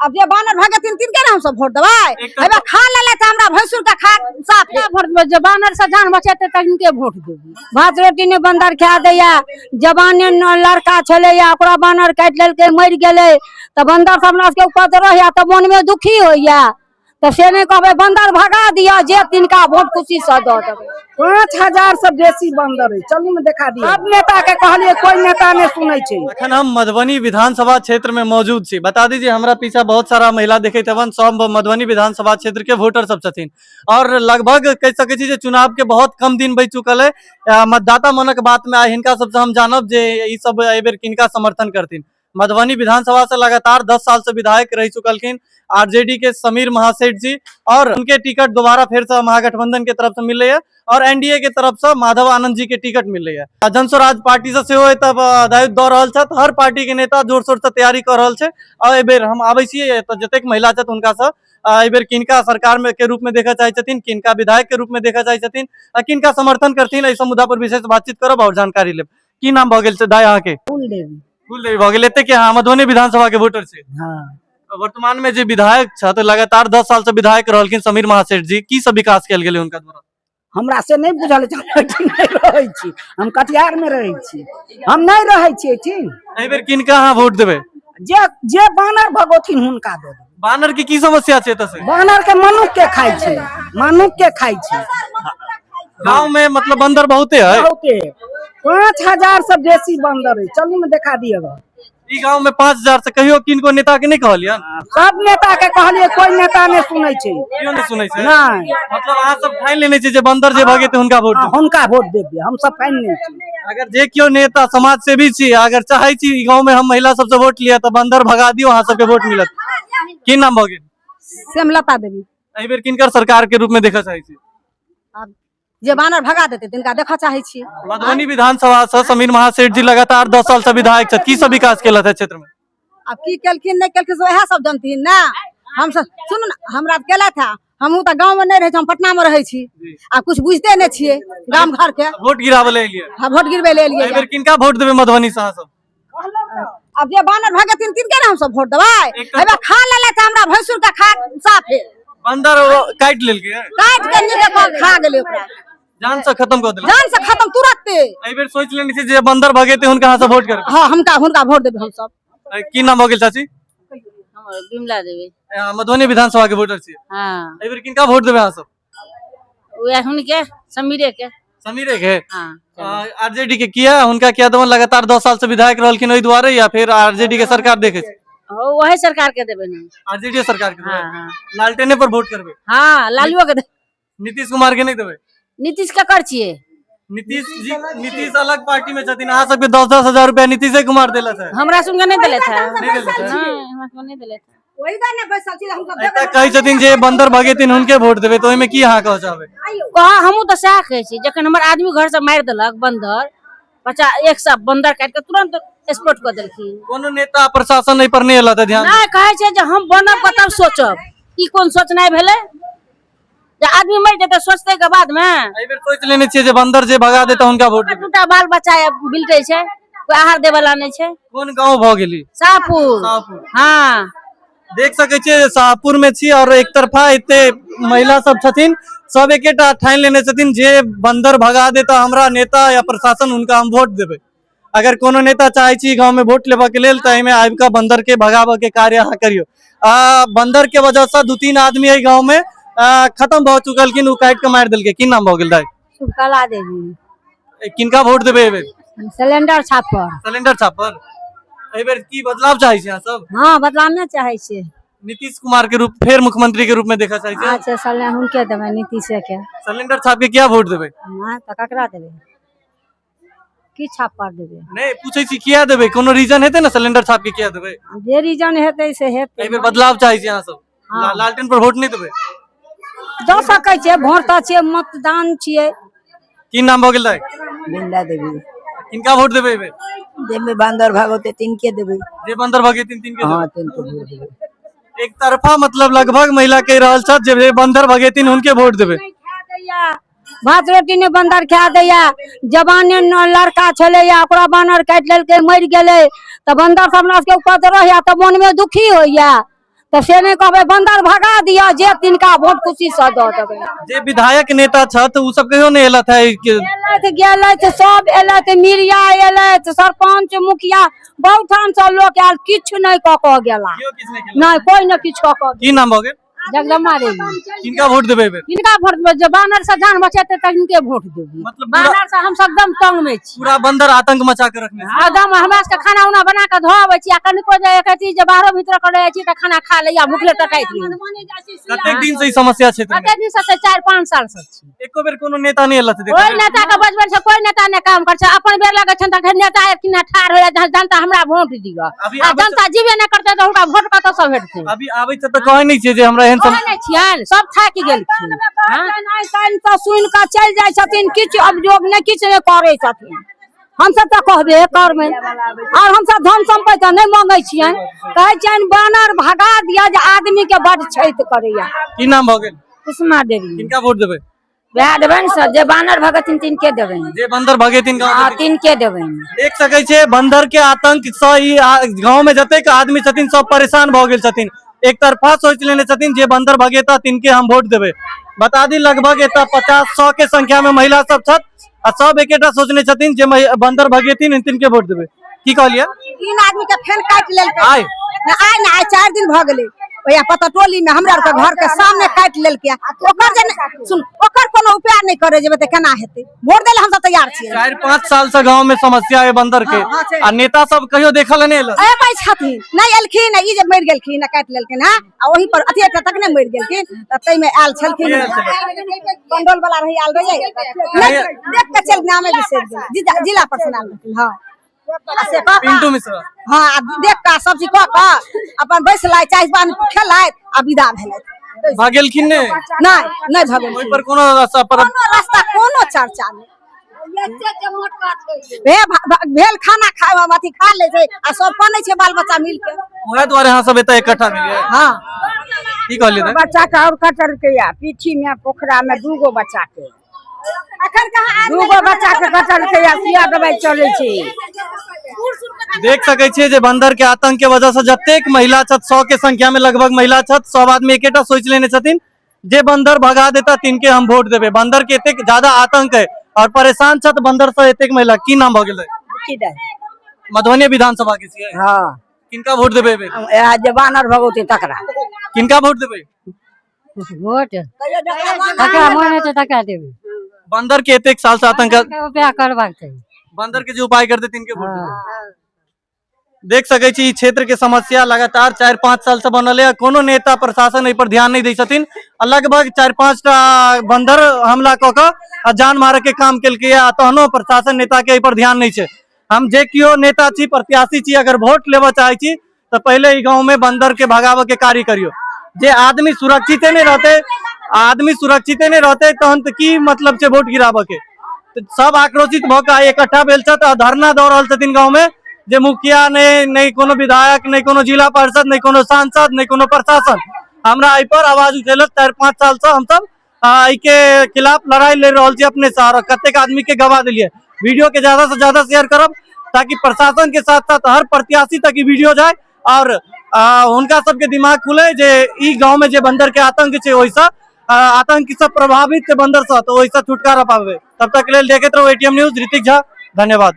आब जे बानर भगेथिन तिनके ने हमसब वोट देबै। हेबे खा लेलथि हमरा भैंसुर के खा साफ वोट देबै, जे बानर से जान बचेतै तखनके वोट देबै। भात रोटी नहि बन्दर खा दैया। जवाने लड़का छलैया, ओकरा बानर काटि लेलकै, मरि गेलै। तऽ बन्दर से हमरा सबके उपद्रव होइया तऽ मोनमे दुखी होइया। तऽ से नहि कहबै बन्दर भगा दिअ, जे तिनका वोट खुशी से दऽ देबै। 5000 से बेसी बन्दर है, चलू ने देखा दियौ। सब नेता के कहलियै, कोई नेता नहि सुनै छै। अखन हम मधुबनी विधानसभा क्षेत्र में मौजूद छी। बता दी जे हमरा पीछा बहुत सारा महिला देखैत हवन, सब मधुबनी विधानसभा क्षेत्र के वोटर सब छथिन और लगभग कहि सकै छी जे चुनाव के बहुत कम दिन बचि चुकल है। मतदाता मनक बात में आइ हिनका सबसे हम जानब जे ई सब एहि बेर किनका समर्थन करथिन। मधुबनी विधानसभा से लगातार 10 साल से विधायक रह चुकलखिन आरजेडी के समीर महासेठ जी और उनके टिकट दोबारा फिर से महागठबंधन के तरफ से मिले है और एनडीए के तरफ से माधव आनंद जी के टिकट मिले है। जन स्वराज पार्टी से सेहो एतऽ दायित्व दऽ रहल छथि। हर पार्टी के नेता जोर शोर से तैयारी कऽ रहल छै और एहि बेर हम आबै छियै एतऽ जतेक महिला छथि हुनका से एहि बेर किनका सरकार में के रूप में देखऽ चाहै छथिन, किनका विधायक के रूप में देखऽ चाहै छथिन आ किनका समर्थन करथिन, एहि सब मुद्दा पर विशेष बातचीत करब और जानकारी लेब। की नाम भऽ गेल छै दाय अहाँके? फूल देवी। फूल देवी भऽ गेल। एते के अहाँ मधुबनी विधानसभा के वोटर छी? हाँ। वर्तमान में जे विधायक छथि, लगातार 10 साल से विधायक रहलखिन समीर महासेठ जी, की सब विकास कयल गेलै हुनका द्वारा? हमरा से नहि बुझल छै, हम एहिठाम नहि रहै छी, हम कटिहार में रहै छी, हम नहि रहै छी एहिठाम। एहि बेर किनका अहाँ वोट देबै? जे जे बानर भगोथिन हुनका दऽ देबै। बानर के की समस्या छै एतऽ से? बानर के मनुख के खाइ छै, मनुख के खाइ छै। गाँव में मतलब बंदर बहुते है? बहुते, 5000 से बेसी बंदर है, चलू ने देखा दिअ। ई गाँव में 5000 से कहियो किनको नेता के नहीं कहलियन? सब नेता के कहलियै, कोई नेता नहि सुनै छै। केओ नहि सुनै छै? नहि। मतलब अहाँ सब ठानि लेने छी जे बंदर जे भगेतै हुनका वोट देबै? हुनका वोट देबै, हम सब ठानि लेने छी। अगर जे केओ नेता समाज सेवी छी, अगर चाहे छी ई गाँव में हम महिला सबसे वोट लिअ तऽ बंदर भगा दियौ, अहाँ सबके वोट मिलत। की नाम भऽ गेल? श्यामलता देवी। एहि बेर किनकर सरकार के रूप में देखऽ चाहै छी? आब जे बानर भगा देतै तिनका देखऽ चाहै छी। मधुबनी विधानसभा से समीर महासेठ जी लगातार 10 साल से विधायक छथि, की सब विकास केलथि क्षेत्र में? आब की केलखिन नहि केलखिन से वएह सब जनथिन ने। हमसब सुनू ने, हमरा केलथि है, हमहूँ तऽ गाँव में नहि रहै छी, हम पटना में रहै छी आ कुछ बुझते नहि छियै गाम घर के। वोट गिराबे लए एलियै? हाँ, वोट गिरबै लए एलियै। एहि बेर किनका वोट देबै मधुबनी से अहाँ सब? आब जे बानर भगेथिन तिनके ने हमसब वोट देबै। हेबे खा लेलथि हमरा भैंसुर के खा साफे। बंदर काटि लेलकै है? काटि के नीके कऽ खा गेलै ओकरा, जान से खत्म कऽ देलकै, जान से खत्म तुरते। एहि बेर सोचि लेने छी जे बंदर भगेतै हुनका अहाँ सब वोट करबै? हाँ, हुनका वोट देबै हमसब। की नाम भऽ गेल चाची? हमर बिमला देवी। मधुबनी विधानसभा के वोटर छी? हाँ। एहि बेर किनका वोट देबै अहाँ सब? वएह हुनके, समीरे के। समीरे के? हाँ। आरजेडी के किया हुनका किया देबनि? लगातार 10 साल से विधायक रहलखिन ओहि दुआरे या फिर आरजेडी के सरकार देखै छै? वही सरकार के देबै ने। आरजेडी सरकार के देबै? हाँ, हाँ। लालटेने पर वोट करबै? हाँ, लालुओ के देबै। नीतीश कुमार के नहि देबै? नीतीश ककर छियै? नीतीश जी, नीतीश अलग पार्टी में छथिन। अहाँ सबके 10-10 हजार रुपया नीतीशे कुमार देलथि है। हमरा सुनके नहि देलथि है। नहि देलथि है? नहि, हमरा सुनके नहि देलथि है। ओहि दुआरे ने बैसल छी, हमसब एतऽ कहै छथिन जे बंदर भगेथिन हुनके वोट देबै, तऽ ओहिमे की अहाँ कहऽ चाहबै? कह, हमहूँ तऽ सएह कहै छी। जखन हमर आदमी घर से मारि देलक बंदर, बच्चा एक सए बंदर काटि कऽ तुरंत स्पॉट कऽ देलखिन। कोनो नेता प्रशासन एहि पर नहि एलथि है ध्यान? नहि, कहै छै जे हम बनब तब सोचब। ई कोन सोचनाइ भेलै जे आदमी मरि जेतै सोचतै के बाद मे? एहि बेर सोचि लेने छियै जे बंदर जे भगा देतै हुनका वोट देबै। दूटा बाल बच्चा बिलटै छै, कोई आहार देवे वाला नहि छै। कोन गाँव भऽ गेली? शाहपुर। शाहपुर। हाँ। देख सकै छियै शाहपुर में छी और एक तरफा एते महिला सब छथिन, सब एकेटा ठानि लेने छथिन जे बंदर भगा देता हमरा नेता या प्रशासन हुनका हम वोट देबै। अगर कोनो नेता चाहे छी गाँव में वोट लेबऽ के लेल तऽ एहिमे आबि कऽ बंदर के भगाबऽ के कार्य अहाँ करियौ। बंदर के वजह से 2-3 आदमी एहि गाँव में खत्म भऽ चुकलखिन, ओ काटि कऽ मारि देलकै। की नाम भऽ गेल दाइ? शुभकला देवी। किनका वोट देबै एहि बेर? सिलेंडर छाप पर। सिलेंडर छाप पर। एहि बेर की बदलाव चाहै छी अहाँ सब? हाँ, बदलाव नहि चाहै छियै। नीतीश कुमार के रूप फेर मुख्यमंत्री के रूप में देखऽ चाहै छियै? अच्छा, हुनके देबै, नीतीशे के। सिलेंडर छाप के किया वोट देबै? नहि तऽ ककरा देबै? की छाप पर देबै? नहि, पूछै छी किया देबै, कोनो रीजन हेतै ने सिलेंडर छाप के किया देबै? जे रीजन हेतै से हेतै। एहि बेर बदलाव चाहै छी अहाँ सब? हाँ। लालटेन पर वोट नहि देबै? दऽ सकै छियै, वोट तऽ छियै, मतदान छियै। की नाम भऽ गेल दाइ? बिंदा देवी। किनका वोट देबै एहि बेर? जेमे बंदर भगोते तिनके देबै। जे बंदर भगेथिन तिनके देबै? हाँ, तिनके वोट देबै। एक तरफा मतलब लगभग महिला कहि रहल छथि जे बंदर भगेथिन हुनके वोट देबै। भात रोटी नहि बन्दर खा दैया। जवाने लड़का छलैया, ओकरा बानर काटि लेलकै, मरि गेलै। तऽ बन्दर से हमरा सबके उपद्रव होइया तऽ मोनमे दुखी होइया। तऽ से नहि कहबै, बन्दर भगा दिअ, जे तिनका वोट खुशीसँ दऽ देबै। जे विधायक नेता छथि ओ सब कहियो नहि एलथि है एलथि गेलथि, सब एलथि, मीडिया एलथि, सरपंच मुखिया बहुत ठाम सँ लोक आयल, किछु नहि कऽ कऽ गेला। केओ किछु नहि केलक। नहि, कोइ ने किछु कऽ कऽ। की नाम भऽ गेल? जगदम्बा देवी। किनका वोट देबै एहि बेर? किनका वोट देबै? जे बानर से जान बचेतै तखनके वोट देबै। मतलब पूरा बानर से हम सब एकदम तंग में छी। पूरा बंदर आतंक मचा के रखने छै। एकदम हमरा सबके खाना उना बना के धो अबै छी आ कनिको जे एक चीज जे बाहरो भीतर करे जाइ छी तऽ खाना खा लैया, भूखले टकाइत रही। कतेक दिन से ई समस्या क्षेत्र में? कते दिन से? 4-5 साल से छी। एको बेर कोनो नेता नहि एलथि कोई देखै लेल? नेता के बजबै छै, कोई नेता नहि काम करै छै। अपन बेर लगै छनि तखन नेता एलखिन ठाढ़ होइया, जनता हमरा वोट दिअ। अभी आ आबै जनता जीवे नहि करतै तऽ हुनका वोट कतऽ सँ भेटतै? अभी आबै छै तऽ कहै नहि छियै जे हमरा एहन कहै नहि छियनि, सब थाकि गेलखिन। आइ तऽ सुनि कऽ चलि जाइ छथिन, किछु अभियोग नहि, किछु नहि करै छथिन। हमसब तऽ कहबे करबै, आओर हमसब धन सम्पत्ति तऽ नहि मंगै छियनि, कहै छियनि बानर भगा दिअ जे आदमी के बड क्षति करैया। की नाम भऽ गेल? कुसुमा देवी। किनका वोट देबै? वएह देबनि सर, जे बानर भगेथिन तिनके देबनि। जे बंदर भगेथिन गाँव हँ से? तिनके देबनि। देख सकै छियै, बंदर के आतंक सँ ई गाँव में जतेक आदमी छथिन सब परेशान भऽ गेल छथिन। एक तरफा सोच लेने छथिन, जे बंदर भगेता तिनके हम वोट देबै। बता दी, लगभग एतऽ 50-100 के संख्या में महिला सब छथि आ सब एकेटा सोचने छथिन जे बंदर भगेथिन तिनके वोट देबै। की कहलियै? 3 आदमी के फेन काटि लेलकै। आइ? नहि, आइ नहि, आइ 4 दिन भऽ गेलै। ओहि पतटोली में हमरा आरके घर के सामने काटि लेलकै। ओकर जे सुन, ओकर कोनो उपाय नहि करे जेबै तऽ केना हेतै? वोट दै लए हमसब तैयार छियै। 4-5 साल से गाँव में समस्या है बंदर के आ नेता सब कहियो देखल नहि एलथि? अबै छथिन, नहि एलखिन। ई जे मरि गेलखिन आ काटि लेलखिन हँ, आ ओही पर अथी एकटा तखने मरि गेलखिन तऽ ताहिमे आयल छलखिन, पंडौल वाला रही, आयल रहियै, नहि देख कऽ चलि, नामे बिसरि गेलै, जिला परिषद आयल रहथिन। हँ, आ से कऽ कऽ- पिंटू मिश्रा। हँ, आ देख कऽ सब चीज कऽ कऽ अपन बैसलथि, चाय पान खेलथि आ विदा भेलथि। भगेलखिन नहि? नहि, नहि भगेलखिन। ओहि पर कोनो रास्ता पर कोनो रास्ता, कोनो चर्चा नहि भेल। खाना खा अथी खा लै छै आ सब कनै छै बाल बच्चा मिल के। उएह दुआरे अहाँ सब एतऽ इकट्ठा भेलियै? हँ। की कहलियै दाइ? बच्चा के और कटलकै पीठी में, पोखरा में, दूगो बच्चा के। अखन कहाँ आदमी? दूगो बच्चा के कटलकै, सुइया दवाई चलै छै। देख सकै छियै जे बंदर के आतंक के वजह से जतेक महिला छथि, 100 के संख्या में लगभग महिला छथि, सब आदमी एकेटा सोच लेने छथिन, जे बंदर भगा देता तिनके हम वोट देबै। बंदर के एतेक ज्यादा आतंक है और परेशान छथि बंदर से एतेक महिला। की नाम भऽ गेल? की दाइ? मधुबनी विधानसभा के छियै? हँ। किनका वोट देबै एहि बेर? इएह जे बानर भगौतै तकरा। किनका वोट देबै? वोट तकरा मन हेतै तकरा देबै। बंदर के एतेक साल से आतंक उपाय करबाक चाही। बंदर के जे उपाय करते तिनके वोट देबै। देख सकै छी, ई क्षेत्र के समस्या लगातार 4-5 साल से बनल है। कोनो नेता प्रशासन एहि पर ध्यान नहि दै छथिन आ लगभग 4-5 टा बंदर हमला कऽ कऽ आ जान मारे के काम केलकै आ तहनो प्रशासन नेता के एहि पर ध्यान नहि छै। हम जे केओ नेता छी, प्रत्याशी छी, अगर वोट लेबऽ चाहै छी तऽ पहिले ई गाँव में बंदर के भगाबऽ के कार्य करियौ। जे आदमी सुरक्षिते नहि रहतै, आदमी सुरक्षिते नहि रहतै, तहन तऽ की मतलब छै वोट गिराबऽ के? तऽ सब आक्रोशित भऽ कऽ आइ इकट्ठा भेल छथि आ धरना दऽ रहल छथिन गाँव में जे मुखिया नहि, नहि कोनो विधायक, नहि कोनो जिला परिषद, नहि कोनो सांसद, नहि कोनो प्रशासन हमरा एहि पर आवाज उठेलक। 4-5 साल से हमसब एहि के खिलाफ लड़ाई लड़ रहल छी अपने से और कतेक आदमी के गवा देलियै। वीडियो के ज्यादा से ज्यादा शेयर करब ताकि प्रशासन के साथ साथ हर प्रत्याशी तक ई वीडियो जाए और हुनका सबके दिमाग खुले जे ई गांव में जे बंदर के आतंक छै, ओहिसँ आतंक से प्रभावित छै बंदर से, तऽ ओहिसँ छुटकारा पाबै। तब तक के लेल देखैत रहू एटीएम न्यूज। ऋतिक झा, धन्यवाद।